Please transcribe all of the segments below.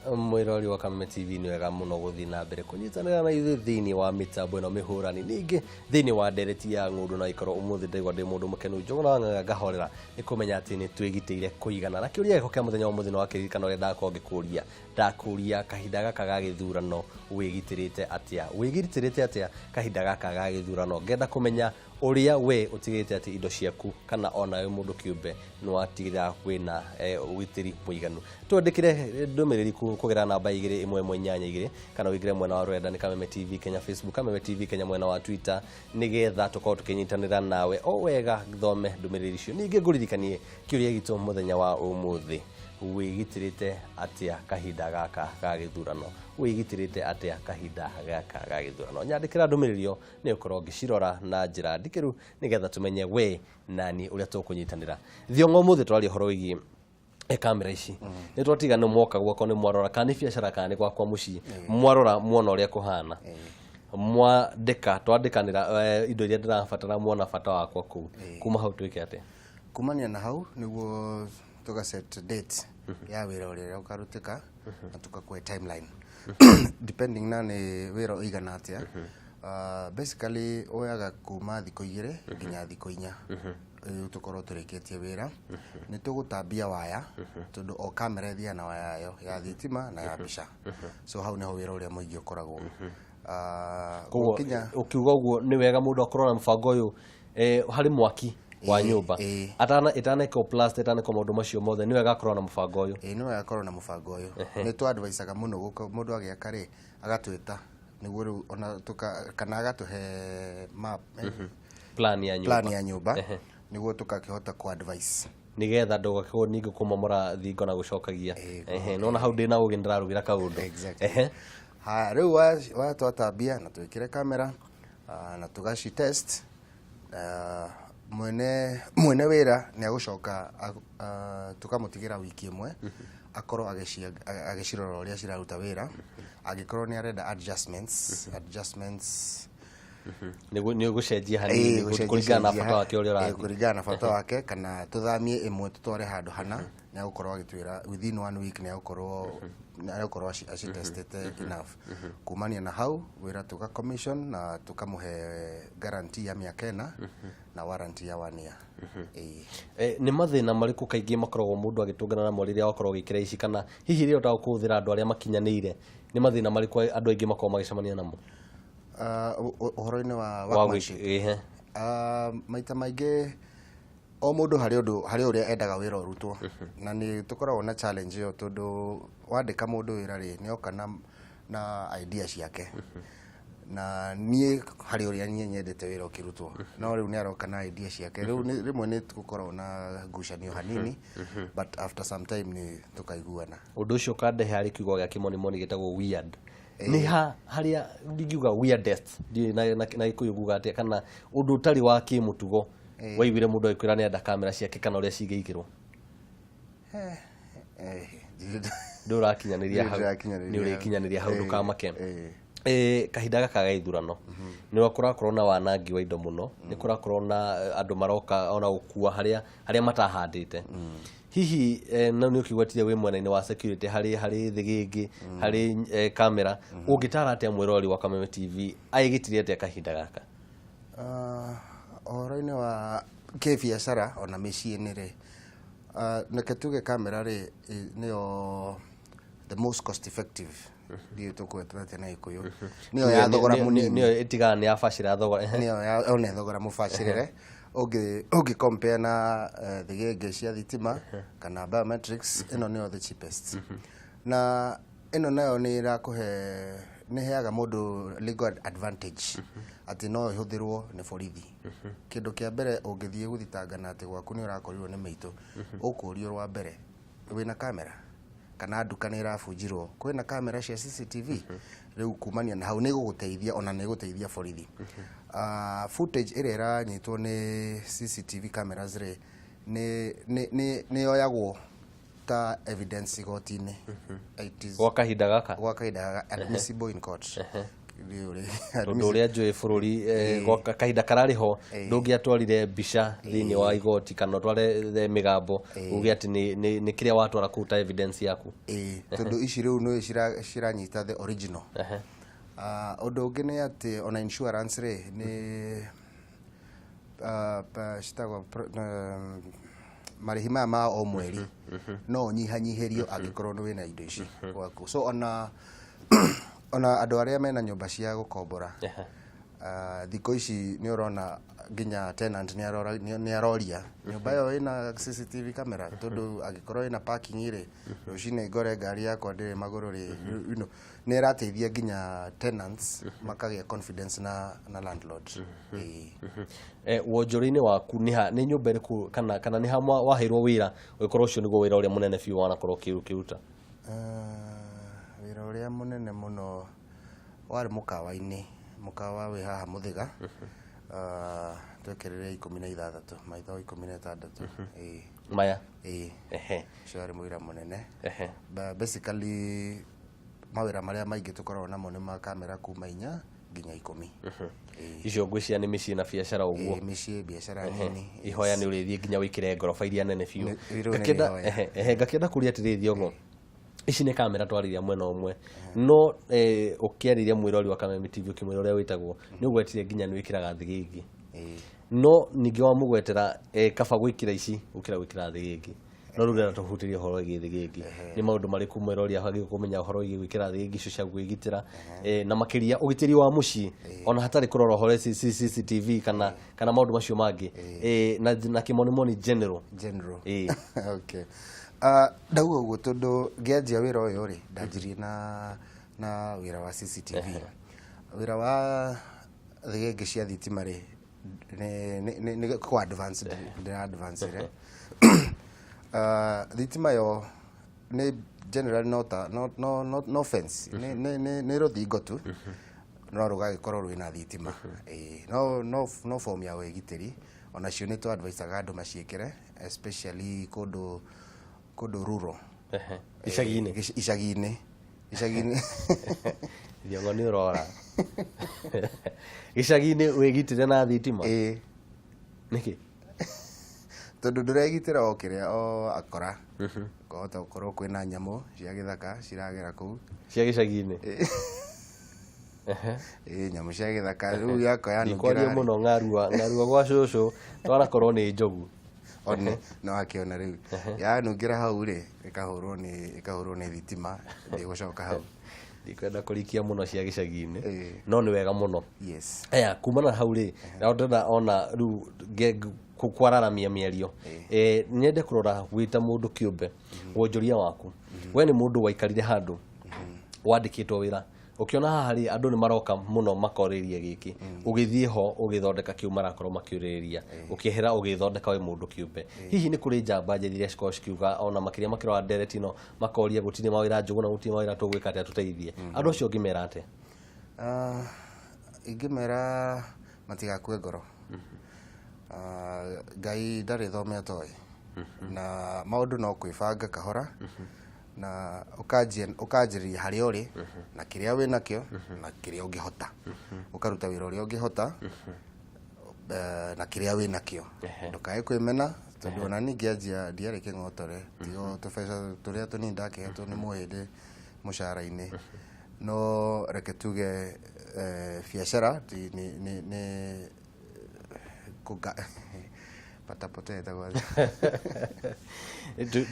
Mwĩrori wa Kameme TV, nĩ wega mũno gũthiĩ na mbere kũnyitanĩra na ithuĩ thĩinĩ wa mĩtambo ĩno mĩhũrani, ningĩ thĩinĩ wa ndereti ya ng'ũndũ. Na ikorwo ũmũthĩ ndaigua ndĩ mũndũ mũkenu, njũgũna wa ng'ang'a, ngahorera nĩ kũmenya atĩ nĩ twĩgitĩire kũigana. Na kĩũria gĩakwa kĩa mũthenya wa ũmũthĩ nĩ wakĩririkana ũrĩa ndakorwo ngĩkũria. Ndakũria, kahinda gaka ga gĩthurano wĩgitĩrĩte atĩa? Wĩgitĩrĩte atĩa kahinda gaka ga gĩthurano? Ngenda kũmenya ũrĩa we ũtigĩte atĩ indo ciaku kana ona we mũndũ kĩũmbe nĩ watigĩrĩra wĩna ũgitĩri mũiganu. Twandĩkĩre ndũmĩrĩri kũgerera namba 21182, kana ũingĩre mwena wa rũrenda nĩ Kameme TV Kenya Facebook, Kameme TV Kenya mwena wa Twitter, nĩgetha tũkorwo tũkĩnyitanĩra nawe o wega, thome ndũmĩrĩri icio. Ningĩ ngũririkanie kĩũria gitũ mũthenya wa ũmũthĩ: wĩgitĩrĩte atĩa kahinda gaka ga gĩthurano? Wĩgitĩrĩte atĩa kahinda gaka ga gĩthurano? Nyandĩkĩra ndũmĩrĩri ĩyo, nĩ ũkorwo ngĩcirora na njĩra ndikĩru, nĩgetha tũmenye we nani ũrĩa tũkũnyitanĩra. Thiong'o, ũmũthĩ twaria ũhoro wĩgiĩ kamera ici. Nĩ twatiga nĩ mwoka gwakwa, nĩ mwarora kana nĩ biacara kana nĩ gwakwa mũciĩ, mwarora muona ũrĩa kũhana, mwandĩka, twandĩkanĩra indo iria ndĩrabatara, muona bata wakwa kũu. Kuma hau twĩke atĩa? Kumania na hau nĩguo tũga set date ya wĩra ũrĩa ũkarutĩka na tũgakũhe timeline depending na nĩ wĩra ũigana atĩa. Basically woyaga kuma thikũ 2 nginya thikũ 4 rĩu tũkorwo tũrĩkĩtie wĩra. Nĩ tũgũtambia waya, tondũ o kamera ĩthiaga na waya yayo ya thitima na ya mbica, so hau nĩho wĩra ũrĩa mũingĩ ũkoragwo. Koguo gũkinya ũkiuga ũguo, nĩ wega mũndũ akorwo na mũbango ũyũ harĩ mwaki wa nyũmba atana ĩtanekwo plaster, ĩtanekwo maũndũ macio mothe, nĩ wega akorwo na mũbango ũyũ. Ĩĩ, nĩ wega akorwo na mũbango ũyũ. Nĩ tũ advisaga mũno mũndũ agĩaka rĩ, agatwĩta nĩguo rĩu ona tũka kana agatũhe map, plan ya nyũmba. Plan ya nyũmba, nĩguo tũkakĩhota ku advice. Nigetha ndũgakorwo ningĩ kũmomora thingo na gũcokagia. Ehe, nona hau ndĩna ũgĩ, ndĩrarugĩra kaũndũ. Exactly. Haya, rĩu wa twatambia na twĩkĩre kamera na tũgaci test, mwene wĩra nĩ agũcoka tũkamũtigĩra wiki ĩmwe akorwo agĩcirora ũrĩa ciraruta wĩra. Angĩkorwo nĩ arenda adjustments, Nĩ ũgũcenjia hanini gũcenjia kũringana na cenjia bata wake ũrĩa ũrathiĩ. Kũringana na bata wake, kana tũthamie ĩmwe tũtware handũ hana, nĩ agũkorwo agĩtwĩra within one week nĩ agũkorwo acitestĩte enough. Kumania na hau wĩra tũga commission na tũkamũhe guarantee ya mĩaka 4 na warranty ya one year. Ĩĩ. Nĩ mathĩna marĩkũ kaingĩ makoragwo mũndũ agĩtũngana namo rĩrĩa wakorwo ũgĩkĩra ici, kana hihi rĩrĩa ũtaga kũhũthĩra andũ arĩa makinyanĩire, nĩ mathĩna marĩkũ andũ aingĩ makoragwo magĩcemania namo? Ũhoro-inĩ wa wa workmanship? Ĩhe. Maita maingĩ o mũndũ harĩ ũndũ harĩ ũrĩa endaga wĩra ũrutwo, na nĩ tũkoragwo na challenge ĩyo, tondũ wandĩka mũndũ wĩra rĩ, nĩ oka na idea ciake, na niĩ harĩ ũrĩa niĩ nyendete wĩra ũkĩrutwo, no rĩu nĩ aroka na idea ciake. Rĩu rĩmwe nĩ tũkoragwo na ngucanio hanini, but after some time nĩ tũkaiguana. Ũndũ ũcio ũkandehe harĩ kiugo gĩa kĩmonimoni gĩtagwo weird. Nĩ ha harĩa ndingiuga weirdest, ndiũĩ na Gĩkũyũ nguga atĩa, kana ũndũ ũtarĩ wa kĩmũtugo waiguire mũndũ agĩkwĩra nĩ enda kamera ciake kana ũrĩa cingĩikĩrwo? Ndũrakinyanĩria hau. Ndĩrakinyanĩria. Nĩ ũrĩkinyanĩria hau, ndũkamake. Kahinda gaka ga ithurano nĩ kũrakorwo na wanangi wa indo mũno, nĩ kũrakorwo na andũ maroka ona gũkua harĩa matahandĩte. Hihi no nĩ ũkĩgwetire wĩ mwena-inĩ wa security harĩ thĩgĩngĩ, harĩ kamera, ũngĩtara atĩa mwĩroreri wa Kameme TV aĩgitire atĩa kahinda gaka? Ũhoro-inĩ wa kĩbiacara ona mĩciĩ-inĩ rĩ, reke tuge kamera rĩ, nĩyo the most cost effective, ndiũĩ tũkweta atĩa na Gĩkũyũ, nĩyo ya thogora mũnini. Nĩyo ĩtigaga nĩ yabacĩra thogora. Nĩyo ya one thogora mũbacĩrĩre ũngĩ compare na thĩgĩngĩ cia thitima kana biometrics. Ĩno nĩyo the cheapest, na ĩno nayo nĩ ĩrakũhe, nĩ ĩheaga mũndũ legal advantage atĩ no ĩhũthĩrwo nĩ borithi. Kĩndũ kĩa mbere, ũngĩthiĩ gũthitangana atĩ gwaku nĩ ũrakorirwo nĩ mĩitũ, ũkũrio rwa mbere, wĩna kamera? Kana nduka nĩ ĩrabunjirwo, kwĩna kamera cia CCTV? Rĩu kumania na hau nĩ ĩgũgũteithia, ona nĩ ĩgũteithia borithi. Footage ĩrĩa ĩranyitwo nĩ CCTV cameras rĩ, nĩ yoyagwo ta evidence igoti-inĩ. It is Gwa kahinda gaka. Gwa kahinda gaka admissible in court. Nĩ ũrĩ Tondũ ũrĩa njũĩ bũrũri gwa kahinda kararĩ ho, ndũngĩatwarire mbica thĩinĩ wa igoti kana ũtware mĩgambo uge atĩ nĩ kĩrĩa watwara kũu ta evidence yaku. Ĩĩ, tondũ ici rĩu nĩ ciranyita the original. Ah, ũndũ ũngĩ nĩ atĩ ona insurance rĩ, nĩ citagwo marĩhi maya ma o mweri no ũnyihanyihĩrio angĩkorwo nĩ wĩna indo ici gwaku. So ona andũ arĩa mena nyũmba cia gũkombora, thikũ ici nĩ ũrona nginya tenant nĩ aroria nyũmba ĩyo ĩna CCTV camera, tondũ angĩkorwo ĩna parking rĩ, rũcinĩ ngore ngari yakwa ndĩrĩ magũrũ rĩ, nĩ ĩrateithia nginya tenants makagĩa confidence na landlord. Ĩĩ. Wonjoria-inĩ waku nĩ ha, nĩ nyũmba ĩrĩkũ kana nĩ ha waheirwo wĩra ũgĩkorwo ũcio nĩguo wĩra ũrĩa mũnene biũ wanakorwo ũkĩruta? Wĩra ũrĩa mũnene mũno warĩ mũkawa-inĩ, mũkawa wĩ haha Mũthĩga. Twekĩrire 16, maitho 16. Ĩĩ. Maya? Ĩĩ. Ũcio warĩ wĩra mũnene. Basically mawĩra marĩa maingĩ tũkoragwo namo nĩ ma kamera kuma 4 nginya 10. Ĩĩ. Icio ngwĩciria nĩ mĩciĩ na biacara ũguo. Ĩĩ, mĩciĩ, biacara nini. Ihoya nĩ ũrĩthiĩ nginya wĩkĩre ngoroba iria nene biũ. Rĩu nĩ ihoya. Ngakĩenda kũria atĩrĩrĩ Thiong'o, ici nĩ kamera twarĩria mwena ũmwe, no ũkĩarĩria mwĩrori wa Kameme TV ũkĩmwĩra ũrĩa wĩtagwo, nĩ ũgwetire nginya nĩ wĩkĩraga thĩgĩngĩ. No ningĩ wamũgwetera kaba gwĩkĩra ici gũkĩra gwĩkĩra thĩgĩngĩ. No rĩu ndĩrenda tũhutĩrie ũhoro wĩgiĩ thĩgĩngĩ. Nĩ maũndũ marĩkũ mwĩrori agĩrĩirwo kũmenya ũhoro wĩgiĩ gwĩkĩra thĩgĩngĩ icio cia kwĩgitĩra, na makĩria ũgitĩri wa mũciĩ, ona hatarĩ kũrora ũhoro CCTV kana maũndũ macio mangĩ, na kĩmonimoni general. General. Ĩĩ. Okay. Ndauga ũguo tondũ ngĩanjia wĩra ũyũ rĩ, ndanjirie na wĩra wa CCTV. Wĩra wa thĩgĩngĩ cia thitima rĩ, nĩ kũ advance ndĩra advance rĩ. Thitima yo nĩ generally no ta no no no no fence, nĩ rũthingo tu no rũgagĩkorwo rwĩna thitima. Ĩĩ, no form ya wĩgitĩri, onacio nĩ tũ advisaga andũ maciĩkĩre, especially kũndũ rural. Icagi-inĩ. Icagi-inĩ. Thiong'o nĩ ũrora. Gĩcagi-inĩ wĩgitĩre na thitima? Ĩĩ. Nĩkĩ? Tondũ ndũregitĩra o kĩrĩa o akora. Kwahota gũkorwo kwĩna nyamũ cia gĩthaka ciragera kũu. Cia gĩcagi-inĩ? Ĩĩ, nyamũ cia gĩthaka rĩu yakwa yanungĩra. Ndikwaria mũno ng'arua gwa cũcũ twanakorwo nĩ njogu. One no akĩona rĩu yanungĩra hau rĩ, ĩkahũrwo nĩ thitima, ndĩgũcoka hau. Ndikwenda kũrikia mũno cia gĩcagi-inĩ, no nĩ wega mũno. Yes. Aya, kumana na hau rĩ, na ndĩrenda ona rĩu kwararamia mĩario, nyende kũrora wĩ ta mũndũ kĩũmbe, wonjoria waku. We nĩ mũndũ waikarire handũ wandĩkĩtwo wĩra, ũkĩona haha rĩ andũ nĩ maroka mũno makorĩria gĩkĩ, ũgĩthiĩ ho ũgĩthondeka kĩu marakorwo makĩũrĩrĩria, ũkĩehera ũgĩthondeka wĩ mũndũ kĩũmbe. Hihi nĩ kũrĩ njamba njĩthĩ iria cikoragwo cikiuga ona makĩria makĩrora ndereti ĩno makoria gũtirĩ mawĩra Njũgũna, gũtirĩ mawĩra, tũgwĩka atĩa tũteithie andũ acio? Ũngĩmera atĩa? Ingĩmera matigakue ngoro. Ngai ndarĩ thome atoĩ, na maũndũ no kwĩbanga kahora na ũkanjĩrĩria harĩa ũrĩ na kĩrĩa wĩ nakĩo na kĩrĩa ũngĩhota, ũkaruta wĩra ũrĩa ũngĩhota na kĩrĩa wĩ nakĩo. Ndũkae kwĩmena, tondũ ona niĩ ngĩanjia ndiarĩ kĩng'otore, tigo tũbeca tũrĩa tũnini ndakĩhetwo nĩ mũhĩndĩ mũcara-inĩ. No reke tuge biacara nĩ kũga patapotea ĩtagwo atĩa?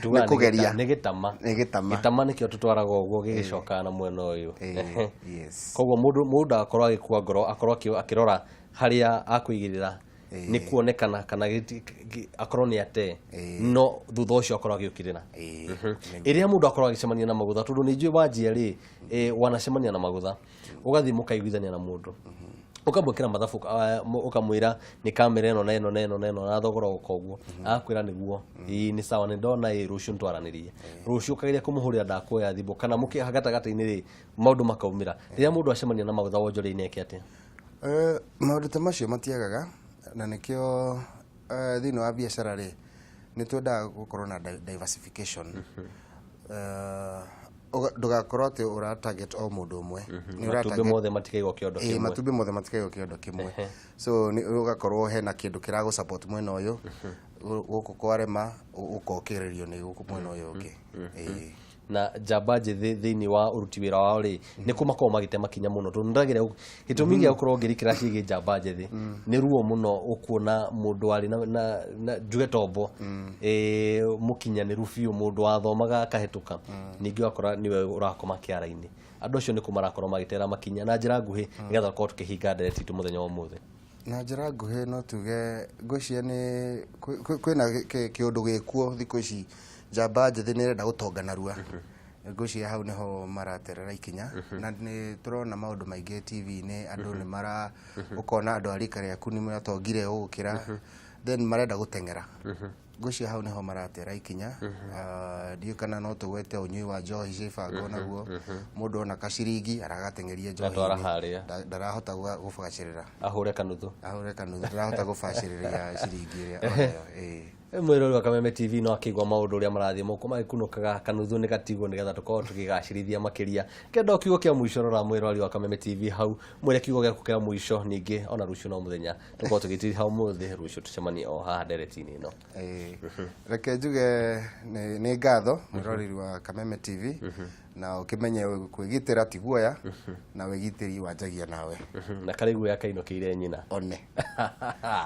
Tugaga Nĩ kũgeria. Nĩ gĩtama. Nĩ gĩtama. Gĩtama nĩkĩo tũtwaraga ũguo gĩgĩcokaga na mwena ũyũ. Yes. Koguo mũndũ agakorwo agĩkua ngoro, akorwo akĩrora harĩa akũigĩrĩra nĩ kuonekana kana akorwo nĩ ate, no thutha ũcio akorwo agĩũkĩrĩra. Ĩrĩa mũndũ akorwo agĩcemania na magũtha, tondũ nĩ njũĩ wanjia rĩ, wanacemania na magũtha, ũgathiĩ mũkaiguithania na mũndũ, ũkamwĩkĩra mathabu, ũkamwĩra nĩ kamera ĩno na ĩno na ĩno na ĩno na thogora ũka ũguo, agakwĩra nĩguo, ĩĩ nĩ sawa, nĩ ndona, ĩĩ rũciũ nĩtwaranĩrie. Rũciũ ũkageria kũmũhũrĩra ndakuoya thimũ, kana mũkĩ gatagatĩ-inĩ rĩ maũndũ makaumĩra. Rĩrĩa mũndũ acemania na magũtha wonjoria-inĩ eke atĩa? Maũndũ ta macio matiagaga, na nĩkĩo thĩinĩ wa biacara rĩ, nĩ twendaga gũkorwo na diversification. Ndũgakorwo atĩ ũra target o mũndũ ũmwe. Nĩ ũra Matumbĩ target mothe matikaigwo kĩondo Ĩĩ, kĩmwe. Matumbĩ mothe matikaigwo kĩondo kĩmwe, so nĩ ũgakorwo hena kĩndũ kĩragũ support mwena ũyũ, gũkũ kwarema ũkokĩrĩrio nĩ gũkũ mwena ũyũ ũngĩ. Ĩĩ. Na njamba njĩthĩ thĩinĩ wa ũruti wĩra wao rĩ, nĩ kũ makoragwo magĩte makinya mũno? Tondũ nĩndagĩra gĩtũmi gĩa gũkorwo ngĩrikĩra ciĩgiĩ njamba njĩthĩ nĩ ruo mũno ũkuona mũndũ warĩ na njuge tombo mũkinyanĩru biũ, mũndũ wathomaga akahĩtũka, ningĩ ũgakora nĩwe ũrakoma kĩara-inĩ. Andũ acio nĩ kũ marakorwo magĩtera makinya na njĩra nguhĩ, nĩgetha tũkorwo tũkĩhinga ndereti itũ mũthenya wa ũmũthĩ? Na njĩra nguhĩ no tuge ngwĩciria nĩ kwĩna kĩũndũ gĩkuo thikũ ici, njamba njĩthĩ nĩ ĩrenda gũtonga narua. Ngwĩciria hau nĩho maraterera ikinya, na nĩ tũrona maũndũ maingĩ TV-inĩ, andũ nĩ mara ũkona andũ a rika rĩaku nĩ matongire gũgũkĩra, then marenda gũteng'era. Ngwĩciria hau nĩho maratera ikinya. Ah, ndiũĩ kana no tũgwete ũnyui wa njohi cia ibango naguo, mũndũ ona kaciringi aragateng'eria Gatwara njohi-inĩ. Harĩa. Ndarahota gũbacĩrĩra. Ahũre kanuthu. Ahũre kanuthu, ndarahota gũbacĩrĩria ciringi ĩrĩa onayo, ĩĩ. Mwĩrori wa Kameme TV no akĩigua maũndũ ũrĩa marathiĩ moko magĩkunũkaga, kanuthu nĩ gatigwo nĩgetha tũkorwo tũkĩgacĩrithia makĩria. Kenda o kiugo kĩa mũico, rora mwĩrori wa Kameme TV hau, mwĩre kiugo gĩaku kĩa mũico. Ningĩ ona rũciũ no mũthenya tũkorwo tũgĩtiriha ũmũthĩ, rũciũ tũcemanie o haha ndereti-inĩ ĩno. Ĩĩ. Reke njuge nĩ ngatho mwĩroreri wa Kameme TV, na ũkĩmenye kwĩgitĩra ti guoya, na wĩgitĩri wanjagia nawe. Na karĩ guoya kainũkĩire nyina. One,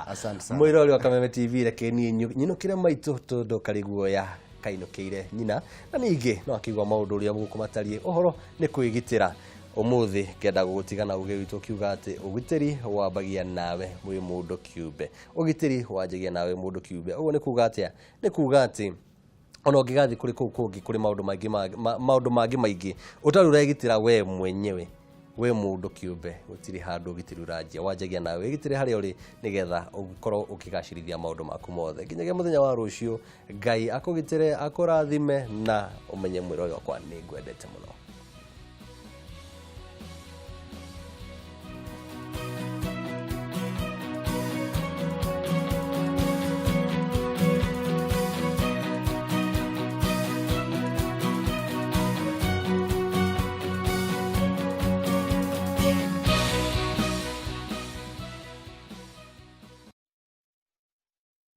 asante sana. Mwĩrori wa Kameme TV, reke niĩ nyinũkĩre maitũ, tondũ karĩ guoya kainũkĩire nyina. Na ningĩ no akĩigua maũndũ ũrĩa gũkũ matariĩ, ũhoro nĩ kwĩgitĩra. Ũmũthĩ ngenda gũgũtiga na uge witũ ũkiuga atĩ ũgitĩri wambagia nawe wĩ mũndũ kĩũmbe. Ũgitĩri wanjagia nawe mũndũ kĩũmbe. Ũguo nĩ kuga atĩa? Nĩ kuga atĩ ona ũngĩgathiĩ kũrĩ kũu kũngĩ, kũrĩ maũndũ maingĩ maũndũ mangĩ maingĩ ũtarĩ ũregitĩra we mwenyewe we mũndũ kĩũmbe, gũtirĩ handũ ũgitĩri ũranjia. Wanjagia nawe. Wĩgitĩre harĩa ũrĩ nĩgetha ũkorwo ũkĩgacĩrithia maũndũ maku mothe. Nginyagia mũthenya wa rũciũ, Ngai akũgitĩre, akũrathime, na ũmenye mwĩrori wakwa nĩ ngwendete mũno.